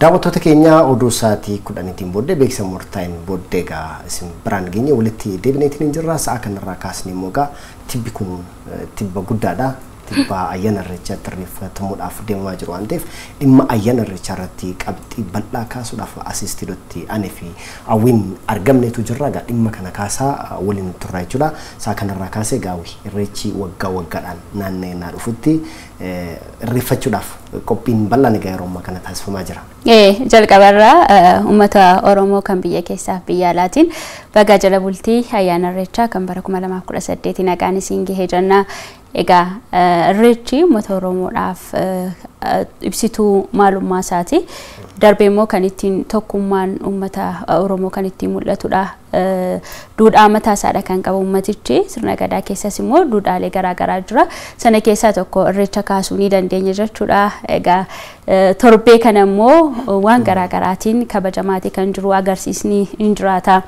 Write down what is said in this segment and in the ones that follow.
Daawwattoota keenya oduu sa'aatii 10tiin booddee beeksisa murtaa'een booddee egaa isin biraan geenye walitti deebineetiin hin jirra. Sa'a kanarraa kaasnee immoo egaa tibbi kun tibba guddaadha. Tibba ayyaana irreechaatti irreeffatamuudhaaf deemamaa jiru waan ta'eef dhimma ayyaana irreechaa irratti qabxii bal'aa kaasuudhaaf as istiidootti anee fi hawwiin argamneetu jirra. Egaa dhimma kana kaasaa waliin turra jechuudha. Sa'a kanarraa kaasee gaawwi irreechi waggaa waggaadhaan naanna'ee naa dhufutti irreeffachuudhaaf qophiin bal'aan egaa yeroo ammaa kana taasifamaa jira. Jalqabarraa uummata Oromoo kan biyya keessaaf biyya alaatiin baga jala bultii ayyaana irreechaa kan bara 2018 nagaan isiin gahee jenna. Egaa irreechi uummata Oromoodhaaf ibsituu maalummaa isaati. Darbee immoo kan ittiin tokkummaan uummata Oromoo kan ittiin mul'atudha. Duudhaa mataa isaadha kan qabu uummatichi. Sirna gadaa keessas immoo duudhaalee garaagaraa jira. Sana keessaa tokko irreecha kaasuu ni dandeenya jechuudha. Egaa torbee kana immoo waan garaagaraatiin kabajamaati kan jiru agarsiisni hin jiraata.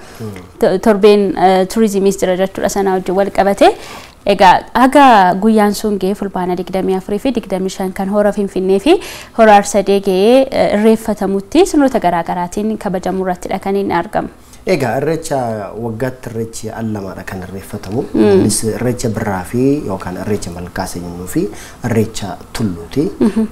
Torbeen turizimiis jira jechuudha sana wajjin wal qabate. Egaa haga guyyaan sun ga'ee fulbaana 24 fi 25 kan hora Finfinnee fi hora Arsadee ga'ee irreeffatamutti sirnoota garaagaraatiin kabajamuu irrattidha kan inni argamu. Egaa irreecha waggaatti irreechi al lamaadha kan irreeffatamu. Innis irreecha birraa fi yookaan irreecha malkaa isa jennuu fi irreecha tulluuti.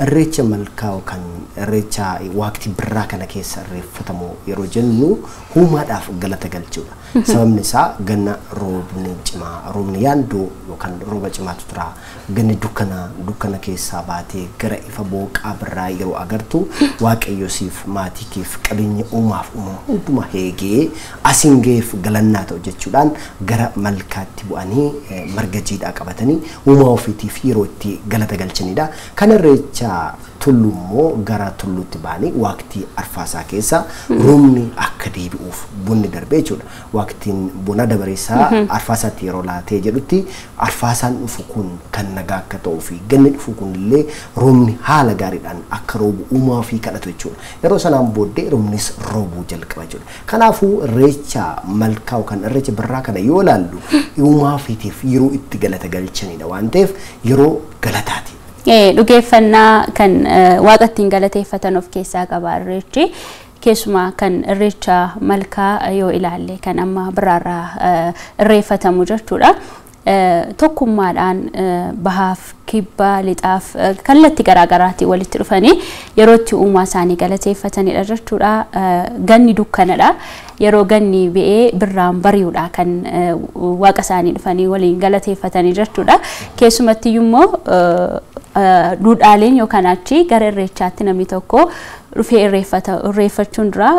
Irreecha malkaa yookaan irreecha waqtii birraa kana keessa irreeffatamu yeroo jennu uumaadhaaf galata galchuudha. Sababni isaa ganna roobni cimaa, roobni yaandoo yookaan rooba cimaatu tura. Ganni dukkana keessaa baatee gara ifa booqaa birraa yeroo agartu waaqayyo siif maatii keef qabeenya uumaaf uumama hundumaa eegee asiin ga'eef galannaa ta'u jechuudhaan gara malkaatti bu'anii marga jiidhaa qabatanii uumaa ofiitiif yeroo itti galata galchanidha. Kan irreecha tullu immoo gara tulluutti ba'anii waqtii arfaasaa keessa roobni akka deebi'uuf bunni darbee jechuudha. Waqtiin buna dabareessaa arfaasaatti yeroo laatee jedhutti arfaasaan dhufu kun kan nagaa akka ta'uu fi ganni dhufu kun illee roobni haala gaariidhaan akka roobu uumaa ofii kadhatu jechuudha. Yeroo sanaan booddee roobnis roobuu jalqaba jechuudha. Kanaafuu irreecha malkaa yookaan irreecha birraa kana yoo ilaallu uumaa ofiitiif yeroo itti galata galchanidha waan ta'eef yeroo galataati. Dhugeeffannaa kan waaqa ittiin galateeffatan of keessaa qaba irreechi. Keessumaa kan irreecha malkaa yoo ilaalle kan amma birraarraa irreeffatamu jechuudha. Tokkummaadhaan bahaaf kibba lixaaf kallattii garaagaraatiin walitti dhufanii yeroo itti uumaa isaanii galateeffatanidha jechuudha. Ganni dukkanadha. Yeroo ganni ba'ee birraan bari'uudha kan waaqa isaanii dhufanii waliin galateeffatanii jechuudha. Keessumatti immoo duudhaaleen yookaan achi gara irreechaatti namni tokko dhufee irreeffachuun dura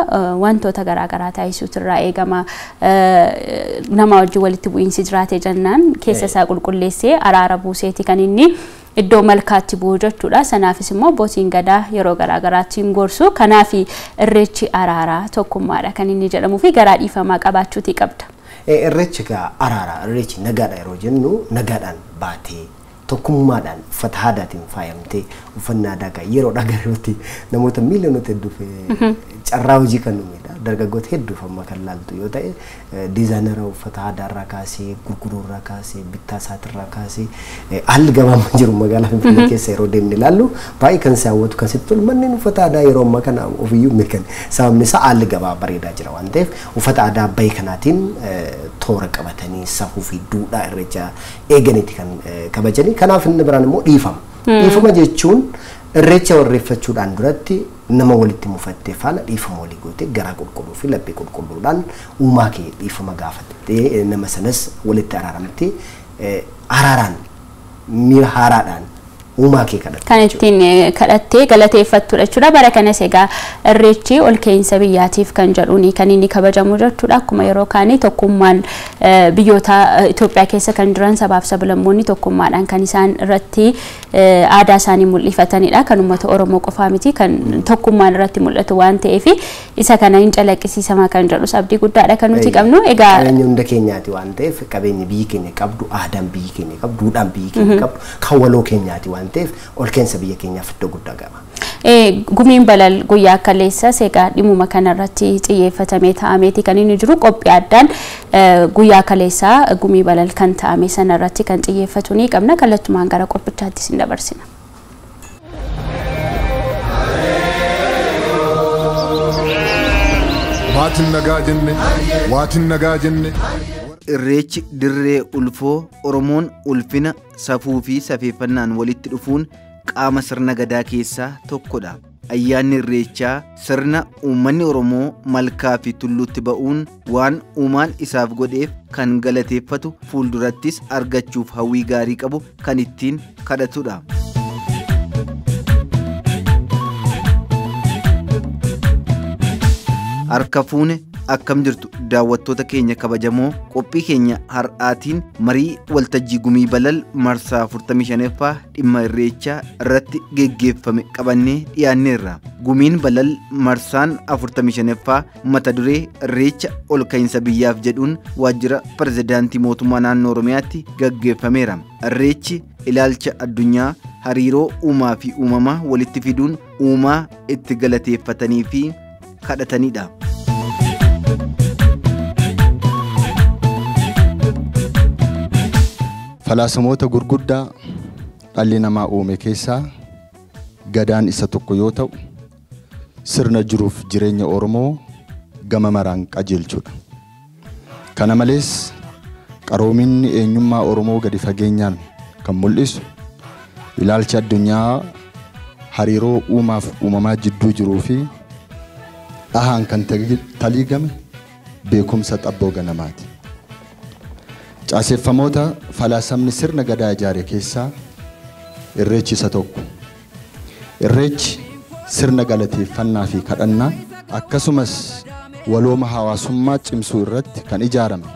wantoota garaagaraa taasisuutu irraa eegama. Nama wajjin walitti bu'iinsi jiraate jennaan keessa isaa qulqulleessee araara buuseeti kan inni iddoo malkaatti bu'u jechuudha. Sanaafis immoo abbootiin gadaa yeroo garaagaraatti hin gorsu. Kanaaf irreechi araaraa tokkummaadha kan inni jedhamuu fi garaa dhiifamaa qabaachuutii qabda. Irreechi egaa araara, irreechi nagaadha yeroo jennu nagaadhaan baatee tokkummaadhaan uffata aadaatiin faayamtee uffannaa aadaa kan yeroodhaa gara yerootti namoota miiliyoonota hedduuf carraa hojii kan uumedha. Dargaggoota hedduuf amma kan laaltu yoo ta'e diizaayinara uffata aadaarraa kaasee gurguruurraa kaasee bittaa isaatirraa kaasee haalli gabaama jiru magaalaa Finfinnee keessa yeroo deemne ilaallu baay'ee kan si hawwatu kan sitti tolu manneen uffata aadaa yeroo ammaa kana ofiiyyuu mirkan sababni isaa haalli gabaa bareedaa jira waan ta'eef uffata aadaa bahe kanaatiin toora qabatanii safuu fi duudhaa irreecha eeganiiti kan kabajanii. Kanaaf inni biraan immoo dhiifama. Dhiifama jechuun irreecha irreeffachuudhaan duratti nama walitti mufattee faana dhiifama walii gootee garaa qulqulluu fi laphee qulqulluudhaan uumaa kee dhiifama gaafattee nama sanas walitti araaramtee araaraan miira haaraadhaan uumaa kee kadhatte. Kan ittiin kadhattee galateeffattudha jechuudha. Bara kanas egaa irreechi ol ka'iinsa biyyaatiif kan jedhuuni kan inni kabajamu jechuudha. Akkuma yeroo kaanii tokkummaan biyyoota Itoophiyaa keessa kan jiran sabaaf sablammoonni tokkummaadhaan kan isaan irratti aadaa isaanii mul'ifatanidha. Kan uummata Oromoo qofaa miti kan tokkummaan irratti mul'atu waan ta'eef isa kana hin calaqqisiisama kan jedhu abdii guddaadha kan nuti qabnu. Egaa qabeenya hunda keenyaati waan ta'eef qabeenyi biyyi keenya qabdu, aadaan biyyi keenya qabdu, duudhaan biyyi keenya qabdu kan waloo keenyaati waan ta'eef ol keensa biyya keenyaaf iddoo guddaa qaba. Gumiin balal guyyaa kaleessas egaa dhimuma kanarratti xiyyeeffatamee taa'ameeti kan inni jiru qophii addaan guyyaa kaleessaa gumii balal kan taa'ame sanarratti kan xiyyeeffatu ni qabna. Kallattumaan gara qophichaattis hin dabarsina. Waatin nagaa jenne, waatin nagaa jenne. Irreechi dirree ulfoo Oromoon ulfina safuu fi safeeffannaan walitti dhufuun qaama sirna gadaa keessaa tokkodha. Ayyaanni Irreechaa sirna uummanni Oromoo malkaa fi tulluutti ba'uun waan uumaan isaaf godheef kan galateeffatu fuuldurattis argachuuf hawwii gaarii qabu kan ittiin kadhatudha. Harka fuune akkam jirtu daawwattoota keenya kabajamoo qophii keenya har'aatiin marii waltajjii gumii balal marsaa 45ffaa dhimma Irreechaa irratti geggeeffame qabannee dhiyaanneerra. Gumiin balal marsaan 45ffaa mata duree Irreecha olka'iinsa biyyaaf jedhuun waajjira pirezidaantii mootummaa naannoo Oromiyaatti gaggeeffameera. Irreechi ilaalcha addunyaa hariiroo uumaa fi uumamaa walitti fiduun uumaa itti galateeffatanii fi kadhatanidha. Falaasamoota gurguddaa dhalli namaa uume keessaa gadaan isa tokko yoo ta'u sirna jiruuf jireenya Oromoo gama maraan qajeelchudha. Kana malees qaroominni eenyummaa Oromoo gadi fageenyaan kan mul'isu ilaalcha addunyaa hariiroo uumaaf uumamaa jidduu jiruu fi dhahaan kan taliigame beekumsa xabboo ganamaati. Caaseffamoota falaasamni sirna gadaa ijaare keessaa Irreechi isa tokko. Irreechi sirna galateeffannaa fi kadhannaa akkasumas walooma hawaasummaa cimsuu irratti kan ijaarame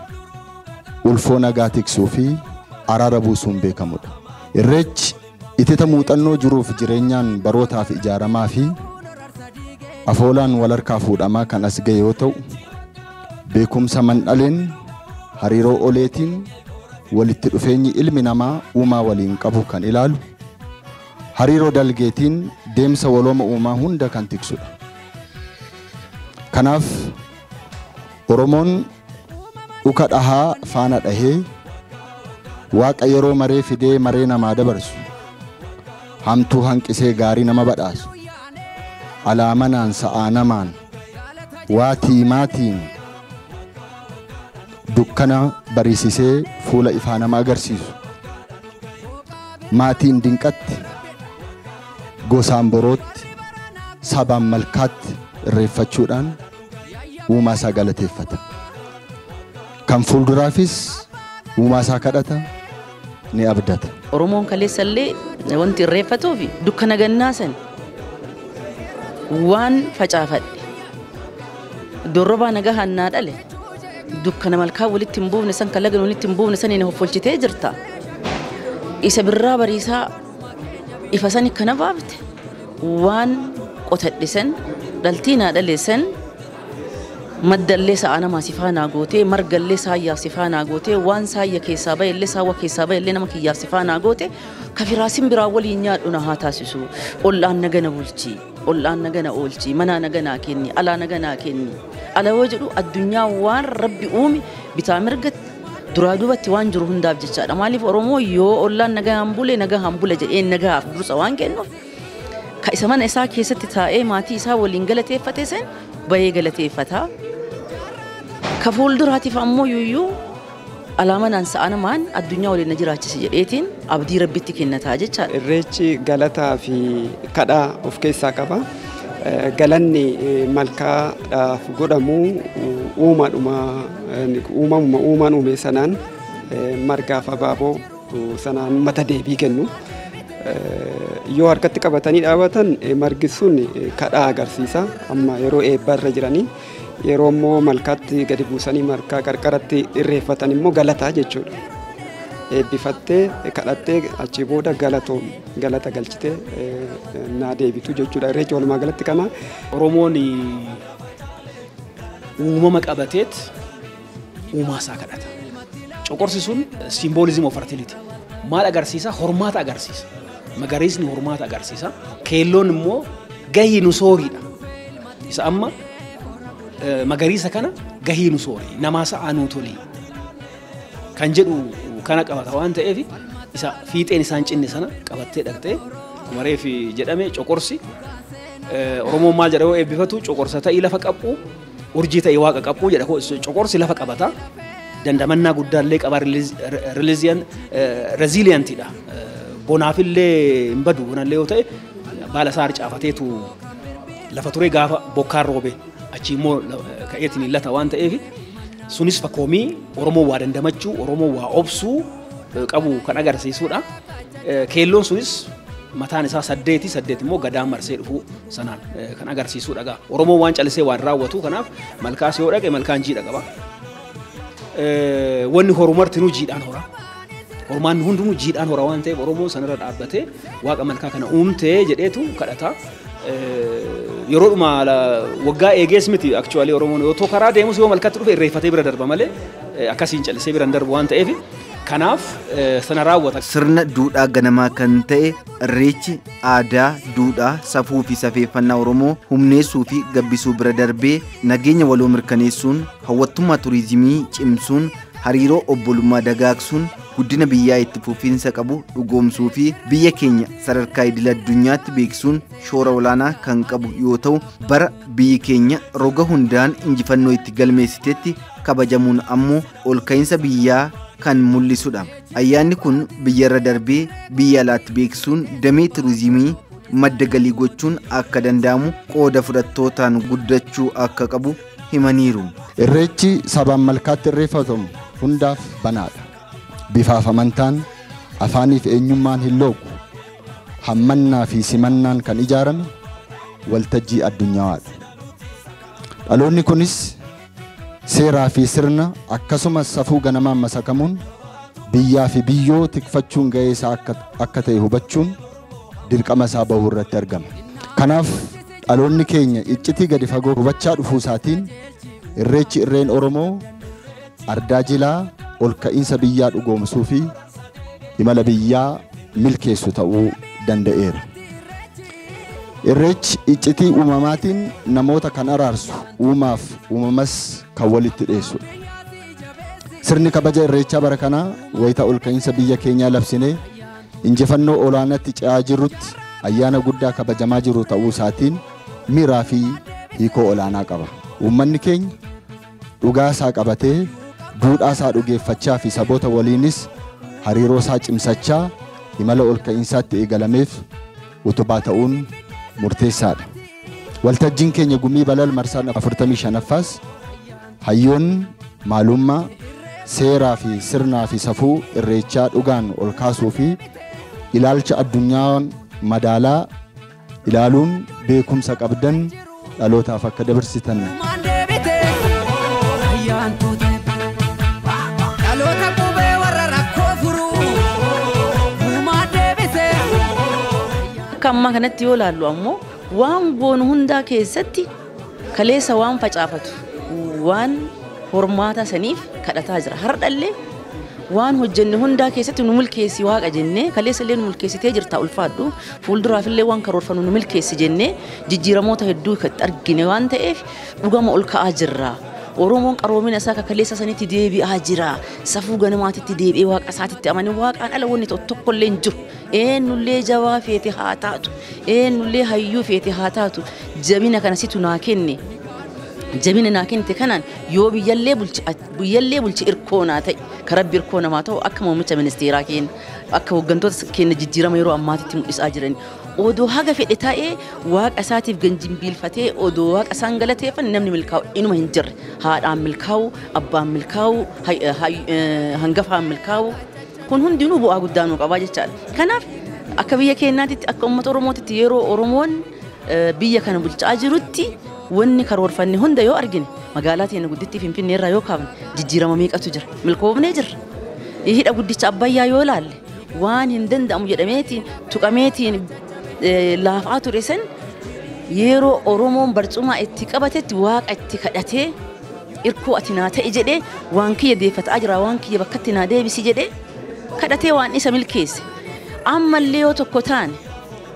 ulfoo nagaa tiksuu fi araara buusuun beekamudha. Irreechi itita muuxannoo jiruuf jireenyaan barootaaf ijaaramaa fi afoolaan wal harkaa fuudhamaa kan as ga'e yoo ta'u beekumsa mandhaleen hariiroo oleetiin walitti dhufeenyi ilmi namaa uumaa waliin qabu kan ilaalu hariiroo dalgeetiin deemsa walooma uumaa hunda kan tiksudha. Kanaaf Oromoon dhuka dhahaa faana dhahee waaqa yeroo maree fidee maree namaa dabarsu hamtuu hanqisee gaarii nama badhaasu alaa manaan sa'aa namaan waatii maatiin dukkana bariisisee fuula ifaa nama agarsiisu maatiin dinqatti gosaan borootti sabaan malkaatti irreeffachuudhaan uumaa isaa galateeffata. Kan fuulduraafis uumaa isaa kadhata ni abdata. Oromoon kaleessallee wanti irreeffatuuf dukkana gannaa san waan facaafadhe dorrobaa nagaa hannaa dhale dukkana malkaa walitti hin buufne san kalagan walitti hin buufne san inni hoffolchitee jirta. Isa birraa bariisaa ifa san kana baafte waan qotadhe san dhaltii naa dhale san maddallee sa'a namaa sifaanaa gootee margallee saayyaa sifaanaa gootee waan saayya keessaa ba'ellee saawwa keessaa ba'ellee nama kiyyaa sifaanaa goote kafiraasin biraa waliin nyaadhu na haa taasisu ollaan nagana bulchi ollaan nagana oolchi manaa naganaa kenni alaa naganaa kenni ala yoo jedhu addunyaa waan rabbi uume bitaa mirgatti duraa duubatti waan jiru hundaaf jechaadha. Maaliif Oromoo yoo ollaan nagaan bule nagaan bule jedhee nagaaf dursa waan kennuuf ka isa mana isaa keessatti taa'ee maatii isaa waliin galateeffate san bahee galateeffata. Ka fuulduraatiif ammoo yuyyuu alaamanaan sa'a namaan addunyaa waliin na jiraachise jedheetiin abdii rabbitti kennataa jechaadha. Irreechi galataa fi kadhaa of keessaa qaba. Galanni malkaadhaaf godhamu uumaadhuma uumamuma uumaan uume sanaan margaaf abaaboo sanaan mata deebii kennu. Yoo harkatti qabatanii dhaabatan margi sun kadhaa agarsiisa. Amma yeroo eebbarra jiranii yeroo immoo malkaatti gadi buusanii malkaa qarqaratti irreeffatan immoo galataa jechuudha. Eebbifattee kadhattee achi booda galata galchitee naa deebitu jechuudha. Irreechi walumaa galatti kana. Oromoon uumama qabateet uumaa isaa kadhata. Coqorsi sun symbolism of fertility. Maal agarsiisa? Hormaata agarsiisa. Magariisni hormaata agarsiisa. Keelloon immoo gahii nu sooriidha. Isa amma magariisa kana gahii nu soori namaa sa'aa nuu toli kan jedhu kana qabata waan ta'eef isa fiixeen isaan cinne sana qabattee dhaqxee kumareef jedhame coqorsi Oromoon maal jedha yoo eebbifatu coqorsa ta'ii lafa qabu Urjii ta'e waaqa qabu jedha. Coqorsi lafa qabata. Dandamannaa guddaallee qaba, resilientiidha. Bonaafillee hin badu, bonallee yoo ta'e baala isaa harcaafateetu lafa ture gaafa bokkaan roobe achi immoo ka'eetiin lata waan ta'eef sunis fakkoomii Oromoo waa dandamachuu, Oromoo waa obsuu qabu kan agarsiisudha. Keelloon sunis mataan isaa 8 8 immoo gadaan marsee dhufuu sanaan kan agarsiisudha. Oromoo waan calisee waan raawwatu kanaaf malkaas yoo dhaqe malkaan jiidha qaba. Wanni horu martinuu jiidhaan hora. Hormaanni hundinuu jiidhaan hora waan ta'eef Oromoon sanarra dhaabbatee waaqa malkaa kana uumtee jedheetu kadhata. Yeroodhuma waggaa eegees miti actually Oromoon yoo karaa deemus yoo malkaatti dhufe irreeffatee bira darba malee akkasiin callisee bira hin darbu waan ta'eef kanaaf sana raawwata. Sirna duudhaa ganamaa kan ta'e Irreechi aadaa, duudhaa, safuu fi safeeffannaa Oromoo humneessuu fi gabbisuu bira darbee nageenya waloo mirkaneessuun, hawwattummaa turizimii cimsuun, hariiroo obbolummaa dagaagsuun, guddina biyyaa itti fufiinsa qabu dhugoomsuu fi biyya keenya sadarkaa idil addunyaatti beeksisuun shoora olaanaa kan qabu yoo ta'u bara biyyi keenya roga hundaan injifannoo itti galmeessitetti kabajamuun ammoo olka'iinsa biyyaa kan mul'isudha. Ayyaanni kun biyyarra darbee biyya alaatti beeksisuun damee turizimii madda galii gochuun akka danda'amu qooda fudhattootaan guddachuu akka qabu himaniiru. Irreechi sabaan malkaatti irreeffatamu hundaaf banaadha. Bifaaf amantaan, afaaniif eenyummaan hin loogu. Hammannaa fi simannaan kan ijaarame waltajjii addunyaadha. Dhaloonni kunis seeraa fi sirna akkasumas safuu ganamaan masakamuun biyyaa fi biyyoo tikfachuun ga'ee isaa akka ta'e hubachuun dirqama isaa bahuu irratti argama. Kanaaf dhaloonni keenya iccitii gadi fagoo hubachaa dhufuu isaatiin Irreechi irreen Oromoo ardaa jilaa ol ka'iinsa biyyaa dhugoomsuu fi imala biyyaa milkeessu ta'uu danda'eera. Irreechi iccitii uumamaatiin namoota kan araarsu, uumaaf uumamas kan walitti dhiyeessudha. Sirni kabaja Irreechaa bara kanaa wayita ol ka'iinsa biyya keenyaa labsinee injifannoo olaanaatti ce'aa jirrutti ayyaana guddaa kabajamaa jiru ta'uu isaatiin miiraa fi hiikoo olaanaa qaba. Uummanni keenya dhugaa isaa qabatee duudhaa isaa dhugeeffachaa fi saboota waliinis hariiroo isaa cimsachaa imala ol ka'iinsaatti eegalameef utubaa ta'uun murteessaadha. Waltajjiin keenya gumii balal marsaa 45ffaas hayyoonni maalummaa seeraa fi sirnaa fi safuu Irreechaa dhugaan ol kaasuu fi ilaalcha addunyaan madaalaa ilaaluun beekumsa qabdan dhalootaaf akka dabarsitan. Akka ammaa kanatti yoo ilaallu ammoo waan goonu hundaa keessatti kaleessa waan facaafatu waan hormaata saniif kadhataa jira. Hardhallee waan hojjenne hundaa keessatti nu milkeessi waaqa jennee kaleessa illee nu milkeessitee jirta ulfaadhu fuulduraafillee waan karoorfannu nu milkeessi jennee jijjiiramoota hedduu kan argine waan ta'eef dhugama ol ka'aa jirra. Oromoon qaroomina isaa kaleessa sanitti deebi'aa jira. Safuu ganamaatitti deebi'ee waaqa isaatitti amane waaqaan ala wanni tokkollee hin jiru. Eenyullee jabaa feete haa taatu, eenyullee hayyuu feete haa taatu, jabina kana situ naa kenne. Jabina naa kennite kanaan yoo biyyallee bulche irkoo naa ta'e ka rabbi irkoo namaa ta'u akka muummicha ministeeraa keenya akka hooggantoota keenya jijjiirama yeroo ammaatitti mul'isaa jiran. Odoo haga fedhe taa'ee waaqa isaatiif ganjimbiilfatee odoo waaqa isaan galateeffan namni milkaa'u inuma hin jirre. Haadhaan milkaa'u, abbaan milkaa'u, hangafaan milkaa'u kun hundinuu bu'aa guddaa nuu qabaa jechaadha. Kanaaf akka biyya keenyaatitti akka uummata Oromootitti yeroo Oromoon biyya kana bulchaa jirutti wanni karoorfanne hunda yoo argine magaalaa teenya guddittii Finfinnee irraa yoo kaafne jijjiirama meeqatu jira, milkoofnee jirra. Hidha guddicha Abbayyaa yoo ilaalle waan hin danda'amu jedhameetiin tuqameetiin laafaa ture san yeroo Oromoon barcuma itti qabatetti waaqa itti kadhatee irkoo ati naa ta'e jedhee waan kiyya deeffataa jira waan kiyya bakkatti naa deebisi jedhee kadhatee waan isa milkeesse. Ammallee yoo tokko taane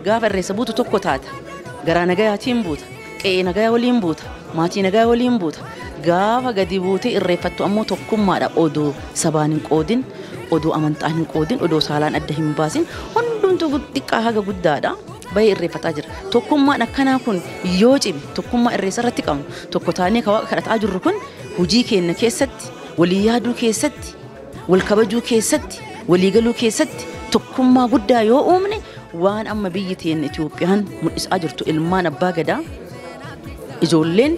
gaafa irreessa buutu tokko taata, garaa nagayaatiin buuta, qe'ee nagayaa waliin buuta, maatii nagayaa waliin buuta. Gaafa gadi buutee irreeffattu ammoo tokkummaadha. Odoo sabaan hin qoodin, odoo amantaan hin qoodin, odoo saalaan adda hin baasin hundumtuu xiqqaa haga guddaadha. Bahee irreeffataa jira. Tokkummaan akkanaa kun yoo cime tokkummaa irreessa irratti qabnu tokko taanee kan waaqa kadhataa jirru kun hojii keenya keessatti, walii yaaduu keessatti, wal kabajuu keessatti, walii galuu keessatti tokkummaa guddaa yoo uumne waan amma biyyi teenya Itoophiyaan mul'isaa jirtu ilmaan abbaa gadaa ijoolleen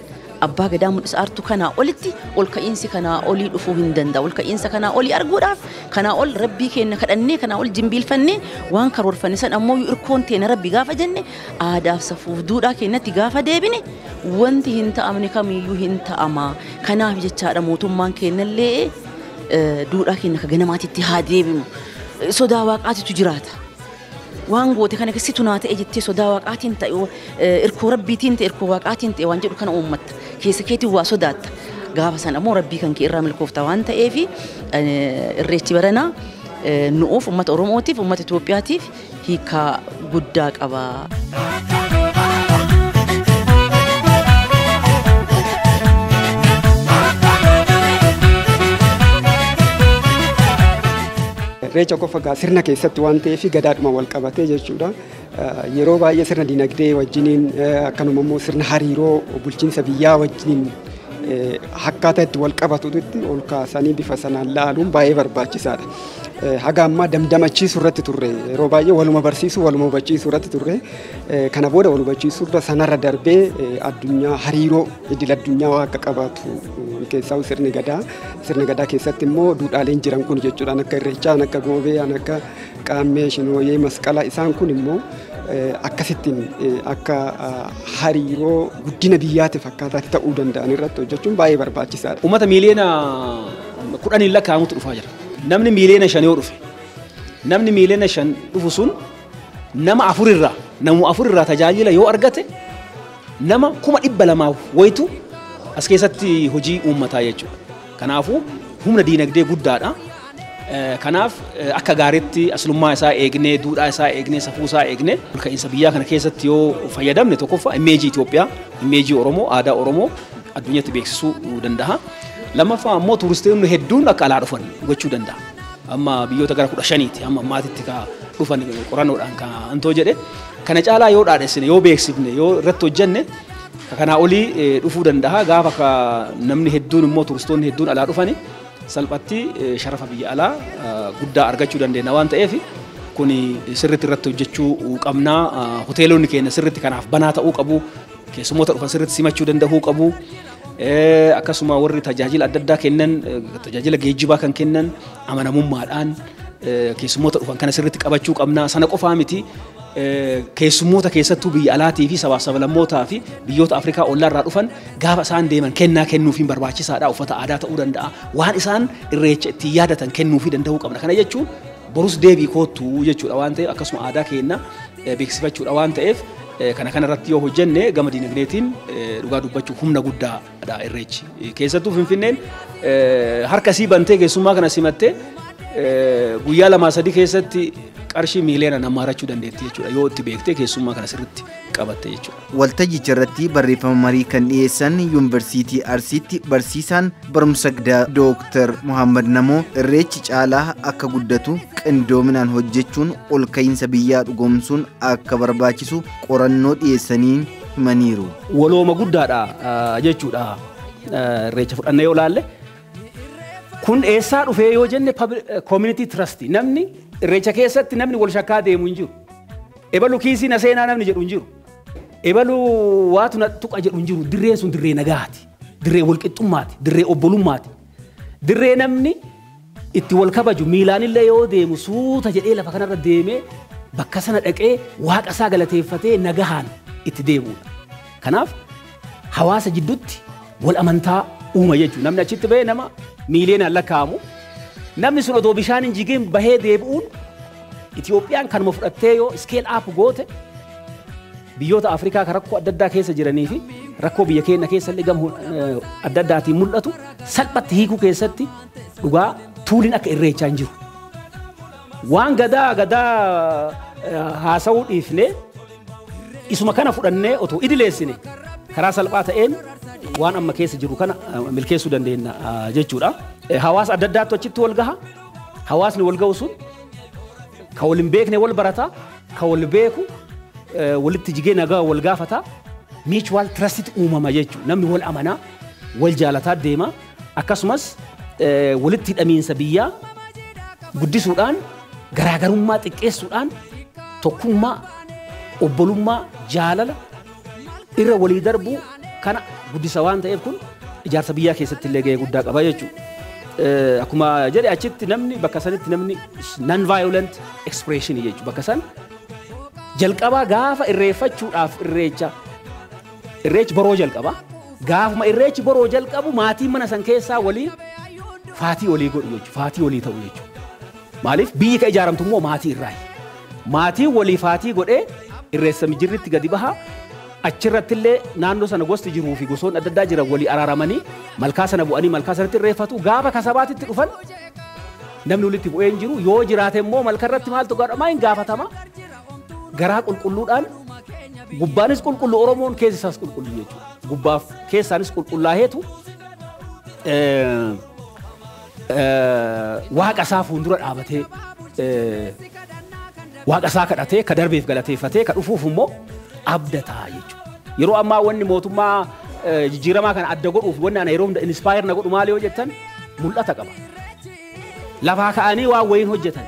abbaa gadaa mul'isaa jirtu kanaa olitti ol ka'iinsi kanaa olii dhufuu hin danda'a. Ol ka'iinsa kanaa olii arguudhaaf kanaa ol rabbii keenya kadhannee kanaa ol jimbiilfannee waan karoorfanne san ammoo irkoon teenya rabbi gaafa jenne aadaaf safuuf duudhaa keenyatti gaafa deebine wanti hin ta'amne kamiyyuu hin ta'ama. Kanaaf jechaadha mootummaan keenyallee duudhaa keenya ka ganamaatitti haa deebinu. Sodaa waaqaatitu jiraata. Waan goote kana keessattu naa ta'e jettee sodaa waaqaatiin ta'e irkoo rabbiitiin ta'e irkoo waaqaatiin ta'e waan jedhu kana uummatta. Keessa keetiin waa sodaatta. Gaafa sana ammoo rabbii kan kee irraa milkoofta waan ta'eef irreechi baranaa nu'uuf uummata Oromootiif uummata Itoophiyaatiif hiikaa guddaa qaba. Irreecha qofa egaa sirna keessatti waan ta'eef gadaadhuma wal qabatee jechuudha. Yeroo baay'ee sirna dinagdee wajjiniin akkanuma immoo sirna hariiroo bulchiinsa biyyaa wajjiniin akkaataa itti wal qabatutti ol kaasanii bifa sanaan laaluun baay'ee barbaachisaadha. Haga ammaa damdamachiisuu irratti turre yeroo baay'ee waluma barsiisuu waluma hubachiisuu irratti turre kana booda wal hubachiisuu irra sanarra darbee addunyaa hariiroo idil addunyaa waa akka qabaatu keessaa sirni gadaa keessatti immoo duudhaaleen jiran kun jechuudhaan akka irreechaa akka goobee akka qaammee shinooyee masqalaa isaan kun immoo akkasittiin akka hariiroo guddina biyyaatiif akkaataatti ta'uu danda'an irratti hojjechuun baay'ee barbaachisaadha. Uummata miiliyoona 10 lakkaa'amutu dhufaa jira. Namni miiliyoona 5 yoo dhufe namni miiliyoona 5 dhufu sun nama 4 irraa tajaajila yoo argate nama 200,000 wayitu as keessatti hojii uummataa jechuudha. Kanaafuu humna diinagdee guddaadha. Kanaaf akka gaariitti aslummaa isaa eegnee, duudhaa isaa eegnee, safuu isaa eegnee olka'iinsa biyyaa kana keessatti yoo fayyadamne tokkoffaa imeejii Itoophiyaa, imeejii Oromoo, aadaa Oromoo addunyaatti beeksisuu danda'a. Lammaffaa ammoo tuuristoonni hedduun akka alaa dhufan gochuu danda'a. Amma biyyoota gara 15ti amma ammaatitti ka dhufan qorannoodhaan kan antoo jedhe kana caalaa yoo dhaadhessine, yoo beeksifne, yoo irratti hojjenne kanaa olii dhufuu danda'a. Gaafa ka namni hedduun immoo tuuristoonni hedduun alaa dhufani salphatti sharafa biyya alaa guddaa argachuu dandeenya waan ta'eef kun sirriitti irratti hojjechuu qabna. Hoteelonni keenya sirriitti kanaaf banaa ta'uu qabu. Keessummoota dhufan sirriitti simachuu danda'uu qabu. Akkasuma warri tajaajila adda addaa kennan, tajaajila geejjibaa kan kennan amanamummaadhaan keessummoota dhufan kana sirriitti qabachuu qabna. Sana qofaa miti keessummoota keessattuu biyya alaatii fi sabaaf sablammootaa fi biyyoota Afrikaa ollaarraa dhufan gaafa isaan deeman kennaa kennuufiin barbaachisaadha. Uffata aadaa ta'uu danda'a. Waan isaan irreecha ittiin yaadatan kennuufii danda'uu qabna. Kana jechuun borus deebii koottuu jechuudha waan ta'eef akkasuma aadaa keenya beeksifachuudha waan ta'eef kana kanarratti yoo hojjenne gama diinagdeetiin dhugaa dubbachuuf humna guddaadha irreechi. Keessattuu Finfinneen harka sii bantee keessummaa kana simattee guyyaa 2-3 keessatti qarshii miiliyoona nama argachuu dandeetti jechuudha yoo itti beektee keessummaa kana sirriitti qabatte jechuudha. Waltajjicha irratti barreeffama marii kan dhiyeessan Yuunivarsiitii Arsiitti barsiisaan barumsa gadaa Dooktar Muhammad Namoo irreechi caalaa akka guddatu qindoominaan hojjechuun ol ka'iinsa biyyaa dhugoomsuun akka barbaachisu qorannoo dhiyeessanii himaniiru. Walooma guddaadha jechuudha irreecha fudhannee yoo ilaalle kun eessaa dhufee yoo jenne community trust namni irreecha keessatti namni wal shakkaa deemu hin jiru. Ebalu kiisii na seenaa namni jedhu hin jiru. Ebalu waatu na tuqa jedhu hin jiru. Dirreen sun dirree nagaati. Dirree walqixxummaati. Dirree obbolummaati. Dirree namni itti wal kabaju miilaanillee yoo deemu suuta jedhee lafa kanarra deemee bakka sana dhaqee waaqa isaa galateeffatee nagahaan itti deemudha. Kanaaf hawaasa jidduutti wal amantaa uuma jechuudha. Namni achitti bahee nama miiliyoonaan lakkaa'amu. Namni sun otoo bishaan hin jigin bahee deebi'uun Itoophiyaan kanuma fudhattee yoo scale up goote biyyoota Afrikaa kan rakkoo adda addaa keessa jiranii fi rakkoo biyya keenya keessa illee gama adda addaatiin mul'atu salphatti hiikuu keessatti dhugaa tuuliin akka irreechaa hin jiru. Waan gadaa haasa'uu dhiifnee isuma kana fudhannee otoo idileessine karaa salphaa ta'een waan amma keessa jiru kana milkeessuu dandeenya jechuudha. Hawaasa adda addaatu achitti wal gaha. Hawaasni wal ga'u sun ka wal hin beekne wal barata, ka wal beeku walitti jigee nagaa wal gaafata. Mutual trust uumama jechuudha. Namni wal amanaa, wal jaalataa deema. Akkasumas walitti hidhamiinsa biyyaa guddisuudhaan, garaagarummaa xiqqeessuudhaan, tokkummaa, obbolummaa, jaalala irra walii darbuu kana guddisa waan ta'eef kun ijaarsa biyyaa keessatti illee gahee guddaa qaba jechuudha. Akkuma jedhe achitti namni bakka sanitti namni non violent expression jechuudha. Bakka san jalqabaa gaafa irreeffachuudhaaf irreecha irreechi boroo jalqaba. Gaafuma irreechi boroo jalqabu maatiin mana san keessaa walii faatii walii godhu jechuudha. Faatii walii ta'u jechuudha. Maaliif biyyi ka ijaaramtu immoo maatii irraayi. Maatiin walii faatii godhee irreessa mijirritti gadi baha. Achirratti illee naannoo sana gosti jiruu fi gosoonni adda addaa jiran walii araaramanii malkaa sana bu'anii malkaa sanatti irreeffatu. Gaafa kasabaatitti dhufan namni walitti bu'ee hin jiru. Yoo jiraate immoo malka irratti maaltu godhama hin gaafatama. Garaa qulqulluudhaan gubbaanis qulqullu Oromoon keessi isaas qulqullu jechuudha. Gubbaaf keessaanis qulqullaaheetu waaqa isaa fuuldura dhaabatee waaqa isaa kadhatee ka darbeef galateeffatee ka dhufuuf immoo abdataa jechuudha. Yeroo ammaa wanni mootummaa jijjiiramaa kana adda godhuuf wanni ana yeroo hunda inspire na godhu maali yoo jettan mul'ata qaba. Lafaa ka'anii waan wayiin hojjetan.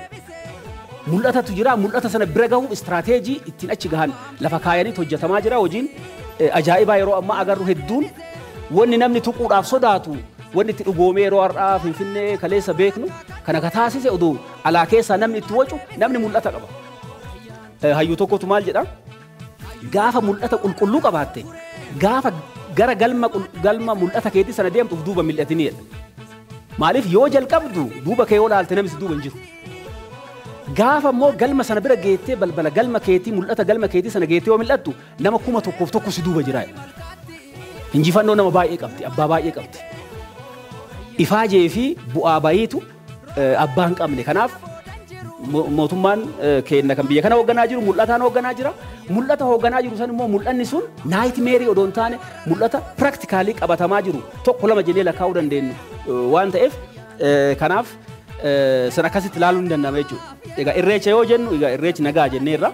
Mul'atatu jira, mul'ata sana bira gahuuf istiraateejii ittiin achi gahan lafa kaayaniitu hojjetamaa jira. Hojiin ajaa'ibaa yeroo ammaa agarru hedduun wanni namni tuquudhaaf sodaatu wanni itti dhugoomee yeroo har'aa Finfinnee kaleessa beeknu kana ka taasise oduu alaa keessaa namni itti wacu namni mul'ata qaba. Hayyuu tokkotu maal jedha? Gaafa mul'ata qulqulluu qabaatte gaafa gara galma mul'ata keetii sana deemtuuf duuba mil'atini jedha. Maaliif yoo jalqabdu duuba kee yoo laalte namni si duuba hin jiru. Gaafa immoo galma sana bira geettee balbala galma keetii mul'ata galma keetii sana geettee yoo mil'attu nama 1001 si duuba jira. Injifannoo nama baay'ee qabdi, abbaa baay'ee qabdi. Ifaajee fi bu'aa bayiitu abbaa hin qabne. Kanaaf mootummaan keenya kan biyya kana hoogganaa jiru mul'ataan hoogganaa jira. Mul'ata hoogganaa jiru san immoo mul'anni sun nightmare odoo hin taane mul'ata practically qabatamaa jiru tokko lama jennee lakkaa'uu dandeenyu waan ta'eef kanaaf san akkasitti ilaaluun ni danda'ama jechuudha. Egaa irreecha yoo jennu egaa irreechi nagaa jenneerra.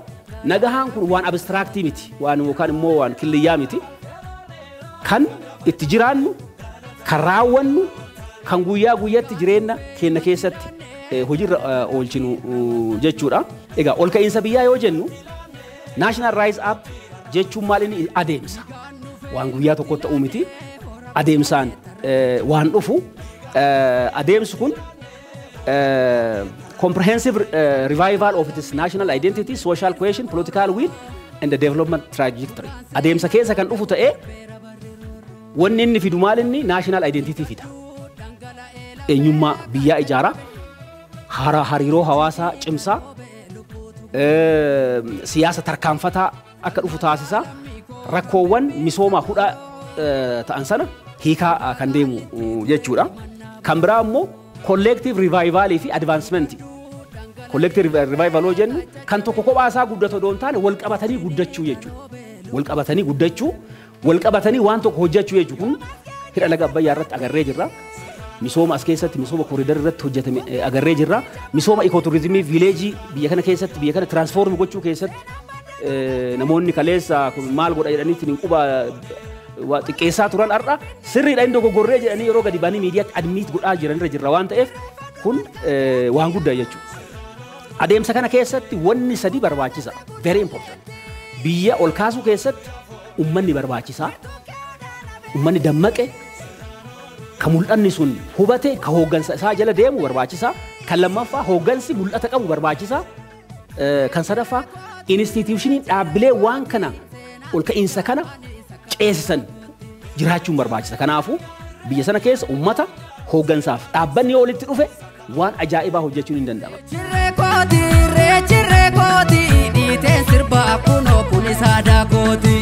Nagahaan kun waan abstract miti, waan yookaan immoo waan killiyyaa miti. Kan itti jiraannu, kan raawwannu, kan guyyaa guyyaatti jireenya keenya keessatti hojiirra oolchinu jechuudha. Egaa ol ka'iinsa biyyaa yoo jennu National Rise Up jechuun maal inni adeemsa. Waan guyyaa tokko ta'uu miti. Adeemsaan waan dhufu adeemsi kun comprehensive revival of its national identity, social cohesion, political will and the development trajectory. Adeemsa keessa kan dhufu ta'ee wanni inni fidu maal inni national identity fida. Eenyummaa biyyaa ijaara, hariiroo hawaasaa cimsaa, siyaasa tarkaanfataa akka dhufu taasisa, rakkoowwan misoomaa hudhaa ta'an sana hiikaa kan deemu jechuudha. Kan biraa immoo collective revival fi advancement. Collective revival yoo jennu kan tokko kophaa isaa guddatu odoo hin taane wal qabatanii guddachuu jechuudha. Wal qabatanii guddachuu, wal qabatanii waan tokko hojjechuu jechuudha. Kun hidha laga Abbayyaa irratti agarree jirra. Misooma as keessatti misooma corridor irratti hojjetame agarree jirra. Misooma ecotourism village biyya kana keessatti biyya kana transform gochuu keessatti namoonni kaleessa kun maal godha jedhanii ittiin quba xiqqeessaa turan har'a sirriidha inni dogoggorree jedhanii yeroo gadi ba'anii miidiyaatti admit godhaa jiranirra jirra waan ta'eef kun waan guddaa jechuudha. Adeemsa kana keessatti wanni sadi barbaachisa. Very important. Biyya ol kaasuu keessatti uummanni barbaachisaa. Uummanni dammaqe ka mul'anni sun hubate ka hooggansa isaa jala deemu barbaachisaa. Kan lammaffaa hooggansi mul'ata qabu barbaachisaa. Kan sadaffaa institutioniin dhaabbilee waan kana ol ka'iinsa kana ceesisan jiraachuun barbaachisa. Kanaafuu biyya sana keessa uummata hooggansaaf dhaabbanni yoo walitti dhufe waan ajaa'ibaa hojjechuun hin danda'ama. Jirree kooti, dhiiteen sirbaa kunoo kunis aadaa kooti.